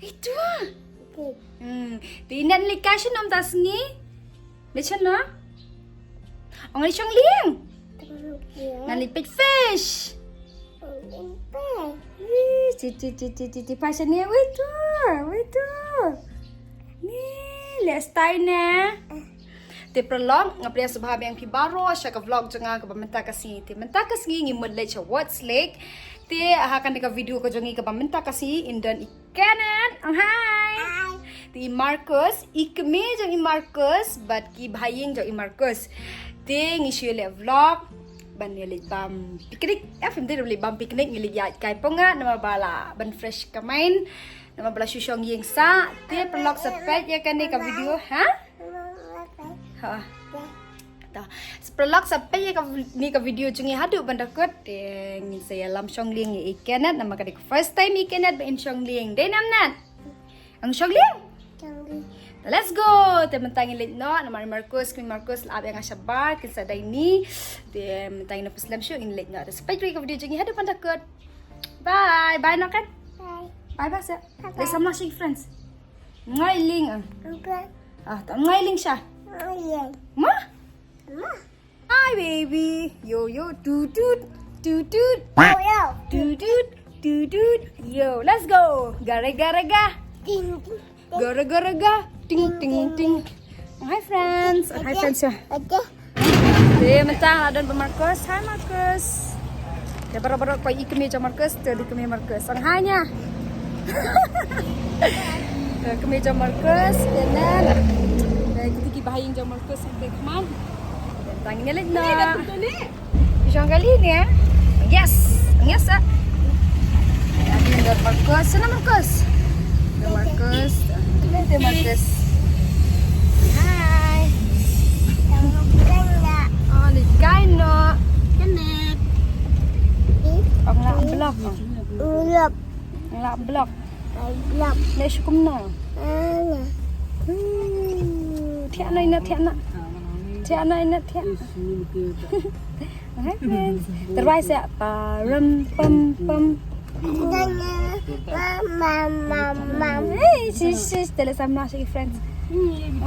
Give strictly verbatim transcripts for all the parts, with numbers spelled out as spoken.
Itu. Hmm. Te ngan leit kai shano mynta sngi? Leit shano? Ong leit shong lieng. Ngan leit peit fish. Ih, ci ci ci ci ci ci pa shane, wei tu, wei tu. Ni leh stai ne. Te paralok, nga pdiang sngewbha biang phi baroh sha ka vlog jong nga kaba mynta ka sngi. Te mynta ka sngi ngi mut leit sha Ward's Lake. Te ha kane ka video ka jong ngi kaba mynta ka sngi, yn don i Kenneth, ong hi. Te i Marcus, i kmie jong i Marcus bad ki bhaïing jong i Marcus. Te ngi shu leh vlog ban ïa leit bam picnic. Ïa, phim dei leit bam picnic, ngi leit ïaid kai pong nga namar ba la ban fresh ka mind. Namar ba la shu shong ïing sah. Te paralok sa peit ïa kane ka video, ha? Ha. Ta. Sa paralok sa peit ïa kane ka video jong ngi haduh ban da kut. Te ngin sa ïalam shong lieng ïa i Kenneth namar ka dei ka first time i Kenneth ba in shong lieng. Dei ne em Nat? Ong shong lieng? Shong lieng. Ta, let's go. Te mynta ngin leit noh namar i Marcus, kmie Marcus la ap ïa nga shabar, kin sa dei ni. Te mynta ngin ïa pynslem shuh, ngin leit noh. Te sa peit ïa ka video jong ngi haduh ban da kut. Bye. Bye noh kan? Bye. Bye bye seh. Bye bye. Leit samla sha ki friends. Ngai lieng ah. Ong bye. Ah, ta ngai lieng sha. Ngai lieng. Ma? Ma. Hi baby. Yo yo, toot toot, toot toot. Yo yo. Toot toot, toot toot. Yo, let's go. Ga ra ga ra ga. Ting ting. Ga ra ga ra ga. Ting ting ting. Hi friends. Hi friends ya. Okay. Te mynta nga la don bad Marcus. Hi Marcus. Te baroh baroh ko i kmie jong Marcus, te dei kmie Marcus. Ong hi nia. Te kmie jong Marcus, te nen. Te kito ki bhaïing jong Marcus hangtei khmat. Te mynta ngin ïa leit noh. Shong kali ni eh. Yes. Yes ah. Ïa, te Marcus, sana Marcus. Te Marcus. Te Marcus. Hi. Oh, leit kai noh. Kenneth. Ong lah block. Block. Ong lah block. Block. Leh shu kumno? Thiah noh ina, thiah noh. Thiah noh ina, thiah. Hi friends. Te rwai seh, pa ram pam pam. Mam mam mam mam. Hey, sis sis, te leh samla sha ki friends.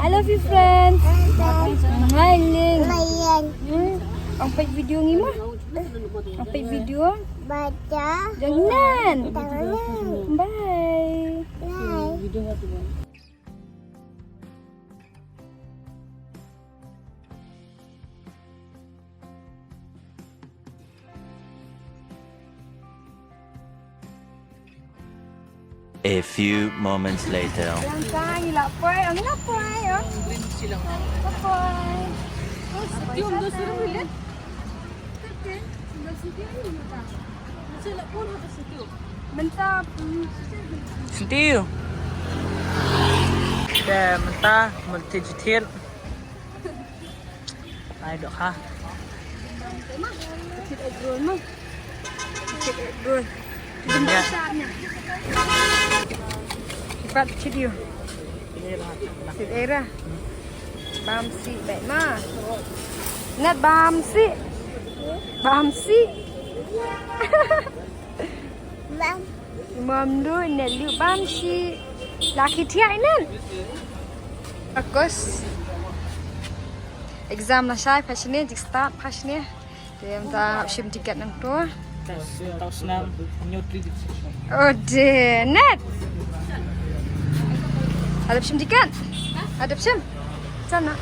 I love you friends. Ngai lieng. Ngai lieng. Hmm. Ong peit video ngi mo. Ong peit video. Baca. Jangan. Jangan. Bye. Bye. A few moments later. Lang kai, la poi, ang la poi, oh. La poi. Mynta, mm, sentiw. Te mynta, multi jithiat. Ai, dok ha. Chicken egg roll mo. Chicken egg roll. Ya. Ipat chidiu. Chicken era. Bam si baik ma. Nat bam si. Bam si. Mam. Mam du ne lu bam shi. Laki thiah inen. Marcus. Exam la shai pha shane, jik start pha shane. Te mynta hap shim tiket nangto. Tau snam, nyotri. Oh de, net. Hadap shim tiket. Hadap shim. Sana.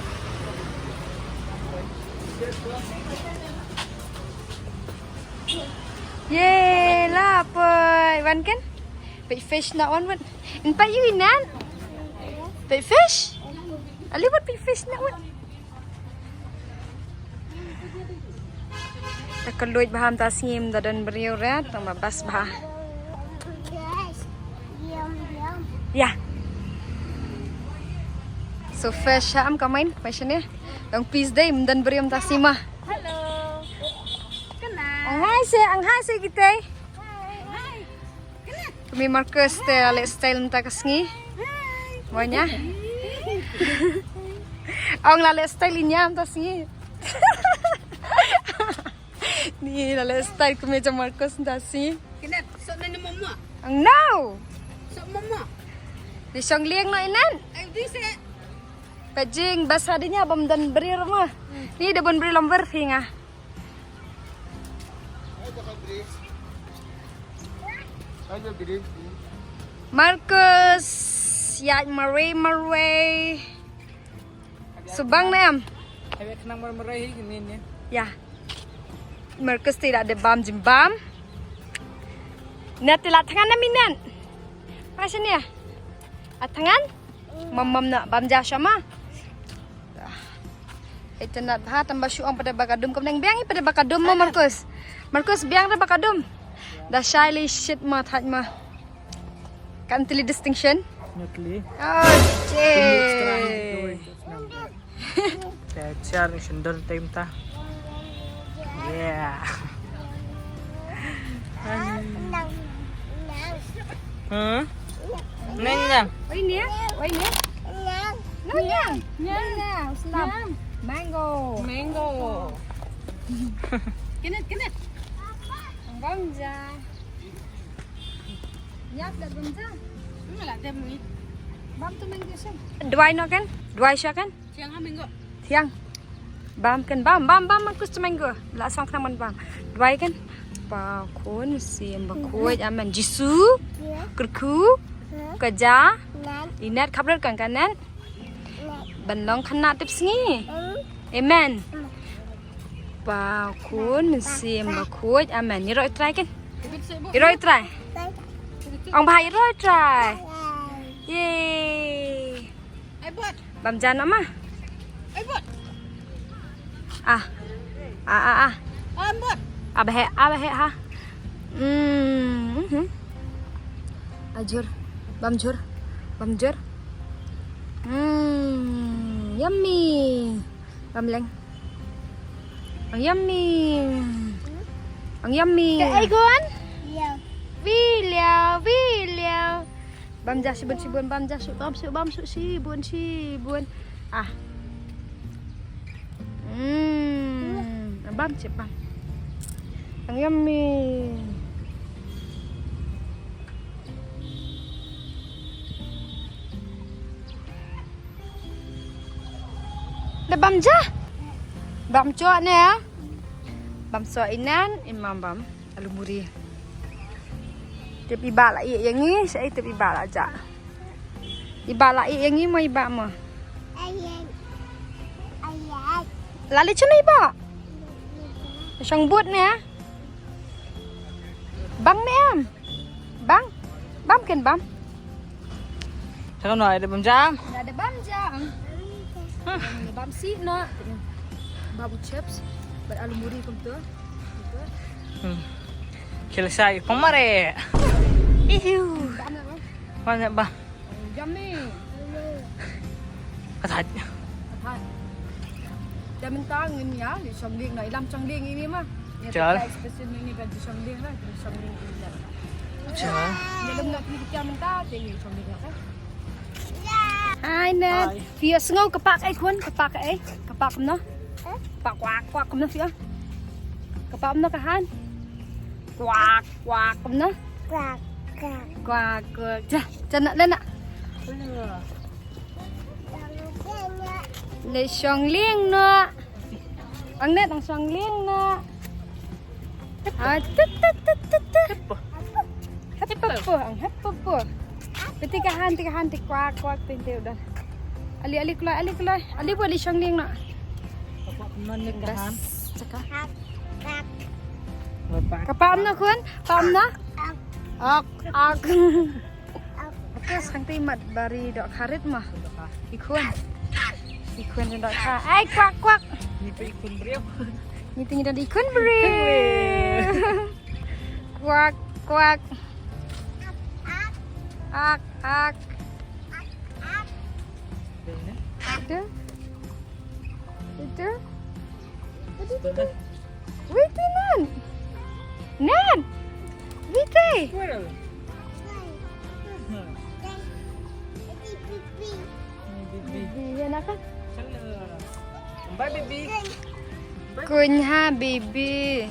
Ye, la poi. Wan kan? Peit fish na wan wan. In peit ïu inan. Peit fish. Ali wat peit fish na wan. Ta ka luid bha mynta sngi, ym da don briew re, tang ba bas bha. Ya. So fresh ha, am ka main, main shane. Dang peace day, ym don briew mynta sngi ma. Hello. Kena. Ang hai se, ang hai se kita. Hai. Hai. Kena. Kmie Marcus te la leh style mynta ka sngi. Hai. Mo nia. Ong la leh style nia mynta sngi. Ni la leh style kmie jong Marcus mynta sngi. Kena, sok na mama. Ang no. Sok mama. Di shong lieng noh inan. Pajing basa di nya bam don brir ma. Ni da bon brir lam ber phi nga. Marcus, ya marwei marwei. Subang na em. Ai khnang mar mar hi ni ni. Ya. Marcus ti la de bam jim bam. Na ti la thangan na minan. Masih ni ya. A thangan. Mam mam na bam ja shama. Ita nat bha tamba shu ang pada bakadum kam neng biang i pada bakadum mo Marcus. Marcus biang da bakadum. Da shai li shit ma thaj ma. Kan tili distinction. Nutli. Oh, jay. Te char ni sundor time ta. Yeah. Huh? Neng neng. Oi ni, oi ni. Neng neng. Neng neng. Selam. Mango. Mango. Kenneth, Kenneth. Bam ja. Yap da bam ja. Nggak lah, dia mui. Bam tu mango sih. Duai no kan? Duai sha kan? Siang ah mango. Thiang. Bam kan bam bam bam Marcus tu mango. La song khnang man bam. Duai kan. Ba khun sim ba khuid amen Jisu. Kyrkhu. Kaja. Inet khapret kan kanen. Ban long khynnah tip sngi. Amen. Ba khun sim ba khuid amen. Ni roi trai kan. Ni roi trai. Ong ba ni roi trai. Yay. Ai bot. Bam jan ma. Ai bot. Ah. Ah ah ah. Ai bot. Abah ah bah ha. Hmm. Mhm. Ajur. Bam jur. Bam jur. Hmm. Yummy. Bam leng. Ang yummy. Ang yummy. Ke ai gun? Iya. Wi liao, wi liao. Bam ja shibun shibun bam ja shi bam shi bam shi shibun shibun. Ah. Hmm. Bam chip bam. Ang yummy. Da bam ja. Bam cho ne ya. Bam so inan imam bam. Alu muri. Tip iba la i yang i, sa i tip iba la ja. Iba la i yang i mo iba mo. Lali chuna iba. Shong but ne. Bang ne em. Bang. Bam ken bam. Cakap no ada bam jam. Ada bam jam. Hah. Ada bam si no. Bam chips. Bad alu muri kum tu. Hmm. Kila sai pamare. Iu. Mana ba? Yummy. Katat. Katat. Da mynta ngin ïa, ïa shong lieng na ilam shong lieng ini ma. Ïa special ini kan shong lieng lah, shong lieng ini. Dalam nak kita mynta, tengok shong lieng kan. Hai Nat. Phi sngew ka pak ai khun, ka pak ai, ka pak kumno? Pak kwak kwak kumno phi? Ka pak kumno ka han? Kwak kwak kumno? Kwak kwak. Kwak kwak. Ja, ja na le na. Le shong lieng na. Ang Nat ang shong lieng na. Ah, tut tut tut tut tut. Hep po, ang hep po. Piti ka han, ti ka han, ti kwak kwak, ti ti udah. Ali ali kulai, ali kulai. Ali bu ali shong lieng na. Apa kemana ka han? Caka. Ka pak amna khun, pak amna. Ak ak. Oke, sang ti mat bari dok harit mah. Ikhun. Ikhun dok ha. Ai kwak kwak. Ni pe ikhun briew. Ni tingi dan ikhun briew. Kwak kwak. Ak ak. Itu. Itu. Wait, Nan. Nan. Wait. Squirrel. Baby. Baby, ya nak? Bye, baby. Bye. Kunyah, baby.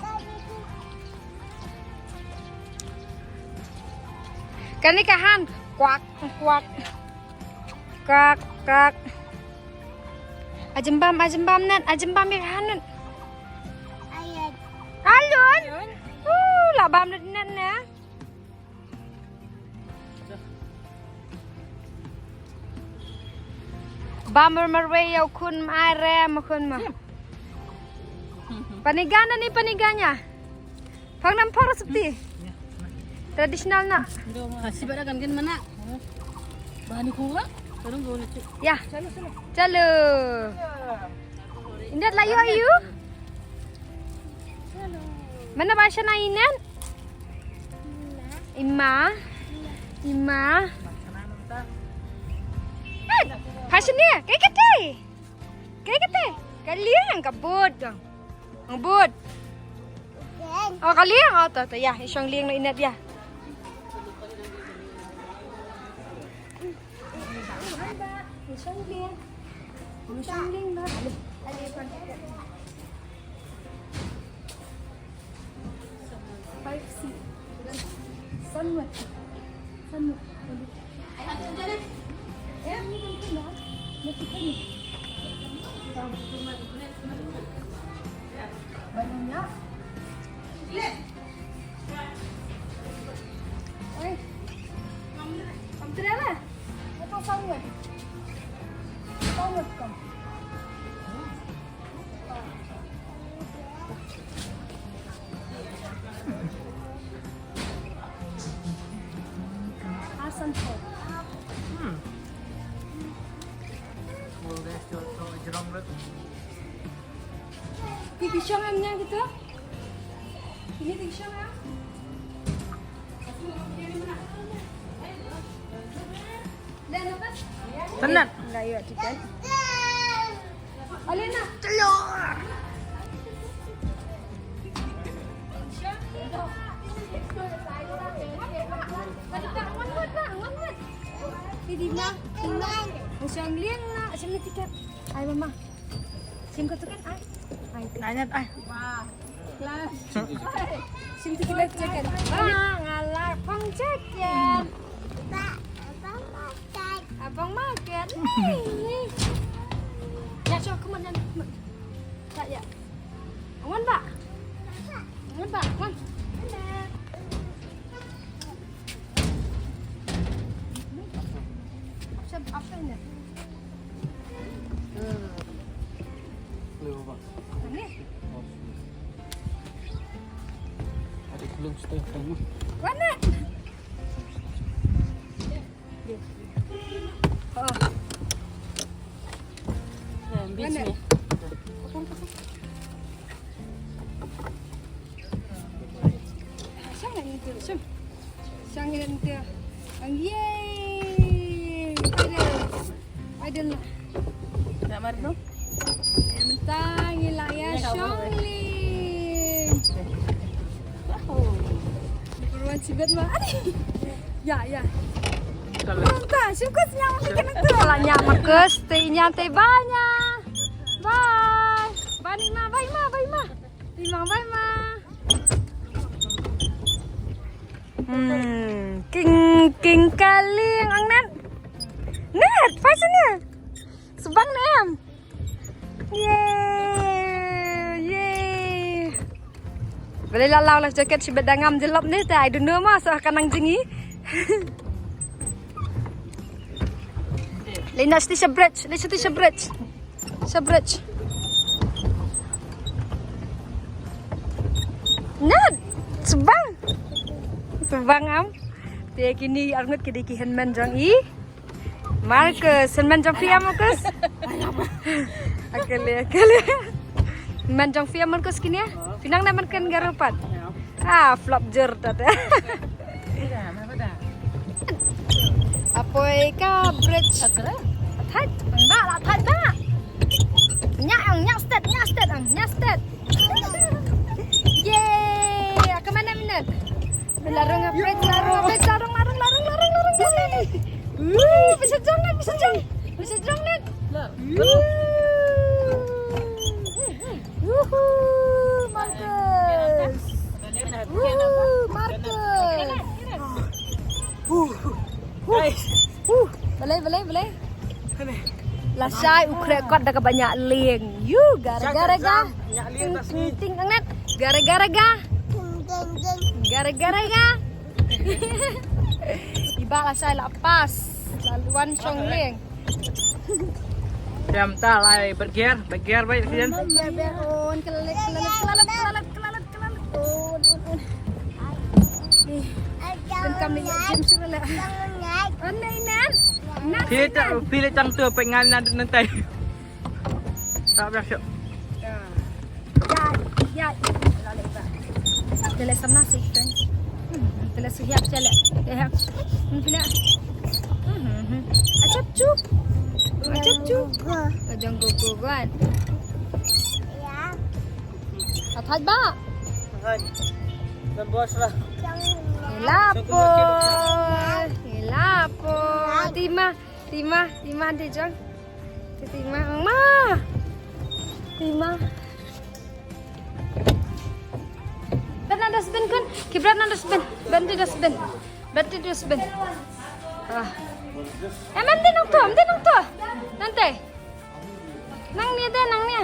Kani ka han. Kwak, kwak. Kak, kak. Ajembam, ajembam net, ajembam ïa hanut. Alun. Uh, la bam net net ne. Bam marwei ïa u khun ma ai re ma khun ma. Paniga na ni paniga nya. Pang nam por seperti tradisional na. Kasi pada kan kan mana? Bani kura. Terus boleh cik. Ya. Chalo, chalo. Chalo. Indat layo ayu. Mana bahasa na inan? Ima. Ima. Hai, bahasa ni. Kayak kete. Kayak kete. Kalian kabut dong. Ngebut. Oh, kalian. Oh, tuh, tuh ya. Isong liang na inat ya. Five seat. Sunway. Sunway. Oi. Kam trela. Atau sunway. Sunway kam. Asanpur. Hmm. Ti ki shong am nya gitu? Ini ti ki shong am? Tenat. Nda yu tiket. Alina. Telur. Ini mah, ini mah. Shong liang na, shim tiket. Ai mama. Shim ko tiket ai. Ai. Nanyat ai. Wah. Shim tiket, tiket. Wah, ngalah pang tiket. Abang makan. Ya, so, come on, come on. Ya, ya. Come on, Pak. Come on, Pak. Come on. Apa, apa ini? Ada belum setengah. Mana? Oh. Nah, beach ni. Shang ni tu, shang. Shang ni tu. Ang yay. Paddle. Paddle lah. Nak mar tu? Yang mentang ni lah ya, Shang Ling. Keperluan sibet mah. Ya, ya. Mantap, syukur senyap makan tu. Kalau nyak makan, stay nyak, stay banyak. Bye. Bye, Ima, bye, Ima, bye, Ima. Ima, bye, Ima. Hmm, king, king kaling, ang net. Net, fashion ya. Sebang na em. Yay! Yay! Balei la law life jacket shibit da ngam jyllop ne te I don't know ma sa ka nang jngi. Lei na sha bridge, lei sha bridge. Sha bridge. Na, sbang. Sbang am. Te kine arngut ki dei ki hynmen jong i. Marcus, hynmen jong phi em Marcus? Akele, akele. Hynmen jong phi em Marcus kine? Phi nang ne man ken garo pat. Ah, flop jur tat. Apoi ka bridge. Thait, ba la thait ba. Nya ang, nya stet, nya stet ang, nya stet. Yeay, ka mana minit? Larung, larung, larung, larung, larung, larung. Woo, bisa jong net, bisa jong. Bisa jong net. Woo. Woohoo, Marcus. Woo, Marcus. Woo. Woo. Balei, balei, balei. Lashai u khreh kot da kaba ñiah lieng. Yu, gara gara ga. Ñiah lieng ta sngi. Ting ting nang net. Gara gara ga. Gara gara ga. Iba lashai la pas. La wan shong lieng. Pem ta lai berger, berger baik sien. Berger on kelet kelet kelet kelet kelet. Un, un, un. Ih, ben kam ni jam sura la. Un, na inan. Phi ta, phi le tang tu pengal na nantai. Tak biasa. Ya, ya. Tele sama sih, friends. Hmm, tele siap tele. Ya. Hmm, tele. Hmm, hmm, hmm. Acap cu. Acap cu. Ajang gugu kan. Athaj ba. Hai. Dan bos lah. Ilapo. Ilapo. Tima, tima, tima de jong. Tima, ma. Tima. Bret na dustbin kun. Ki bret na dustbin. Bret na dustbin. Bret na dustbin. Ah. Em, em, de nang to, em, de nang to. Nante. Nang ni de, nang ni.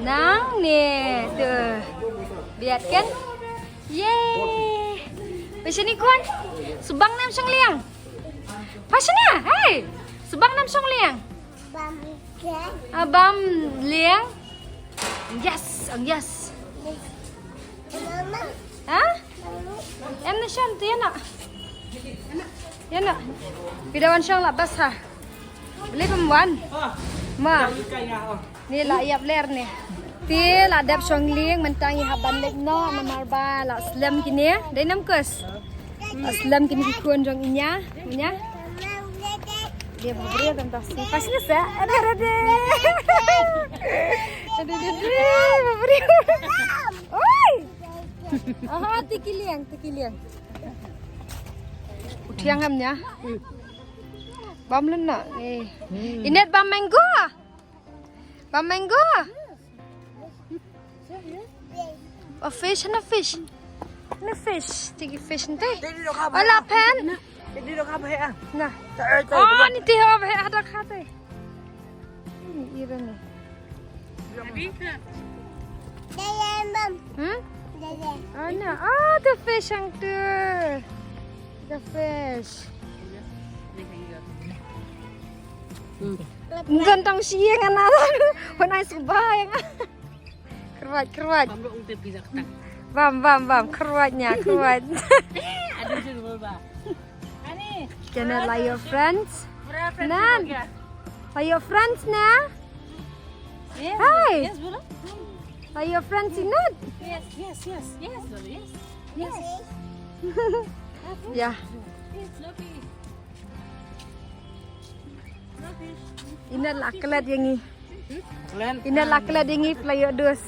Nang ni. Tu. Biat kan? Yeay. Pasien ni kuan. Subang nam shong liang. Pasien ni, hey. Subang nam shong liang. Bam liang. Ah, bam liang. Yes, oh yes. Mama. Ha? Em na sham tu ya na. Ya na. Phi da wan shong la bas ha. Beli pemwan. Ma. Ni la ïap ler ni. Te la dep shong lieng mynta ngi hap ban leit noh namar ba la slem kine. Dei nam kus. La slem kine ki khun jong i ñia, ñia. Dia beri tentang si. Pas ni sa. Ada ada. Ada ada. Beri. Oi. Aha, tiki liang, tiki liang. Uthiang ham ñia. Bam lun na. Eh. Inet bam mango. Bam mango. Oh, fish, na fish. Na fish, tiki fish nte. Ola pen. Na. Oh, ni ti ho be ada khate. Ni ira ni. Hmm? Oh, na. Oh, the fish ang tu. The fish. Gantang siang ana. When I survive. Kruat, kruat. Bam, bam, bam, bam. Kruat ñia, kruat. Ada jul ba. Ani. Can I like your friends? Nan. Are your friends na? Yes. Hi. Yes, bolo. Are your friends in it? Yes, yes, yes. Yes, bolo, yes. Yes. Ya. Yes, Loki. Ina la klet ïa ngi. Ina la klet ïa ngi pla ïoh dus.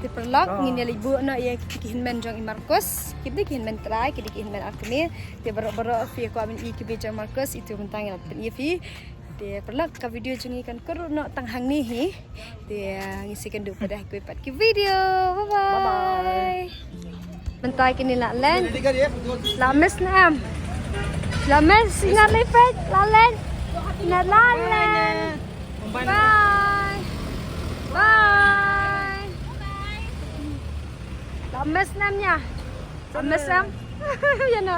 Te paralok ngin ïa leit buh noh ïa ki hynmen jong i Marcus. Ki dei ki hynmen trai, ki dei ki hynmen ar kmie. Te baroh baroh phi ïa kwah ban i ki bit jong Marcus itu mynta ngi la pyni ïa phi. Te paralok ka video jong ngi kan kut noh tang hangne hi. Te ngi sa ïakynduh pat ha kiwei pat ki video. Bye bye. Mynta kine la len. La miss na em. La miss na le pet la len. Na la len. Bye. Bye. La miss na em ñia. La miss em. Ya na.